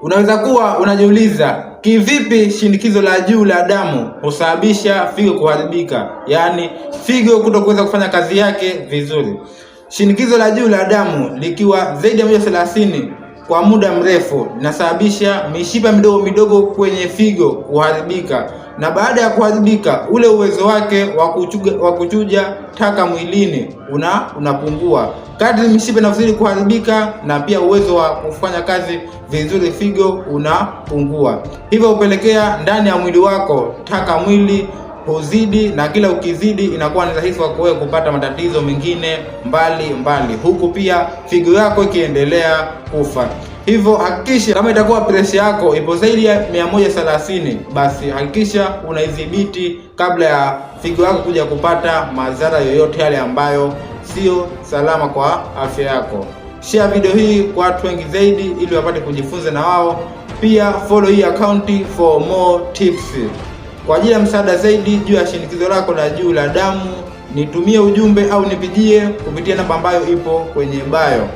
Unaweza kuwa unajiuliza kivipi shinikizo la juu la damu husababisha figo kuharibika, yaani figo kutokuweza kufanya kazi yake vizuri. Shinikizo la juu la damu likiwa zaidi ya 130 kwa muda mrefu linasababisha mishipa midogo midogo kwenye figo kuharibika, na baada ya kuharibika ule uwezo wake wa kuchuja taka mwilini unapungua. Kadri mishipa inavyozidi kuharibika, na pia uwezo wa kufanya kazi vizuri figo unapungua, hivyo hupelekea ndani ya mwili wako taka mwili huzidi, na kila ukizidi inakuwa ni rahisi kwako wewe kupata matatizo mengine mbali mbali, huku pia figo yako ikiendelea kufa. Hivyo hakikisha kama itakuwa presha yako ipo zaidi ya 130, basi hakikisha unaidhibiti kabla ya figo yako kuja kupata madhara yoyote yale ambayo sio salama kwa afya yako. Share video hii kwa watu wengi zaidi ili wapate kujifunza na wao pia. Follow hii account for more tips. Kwa ajili ya msaada zaidi juu ya shinikizo lako la juu la damu, nitumie ujumbe au nipigie kupitia namba ambayo ipo kwenye bio.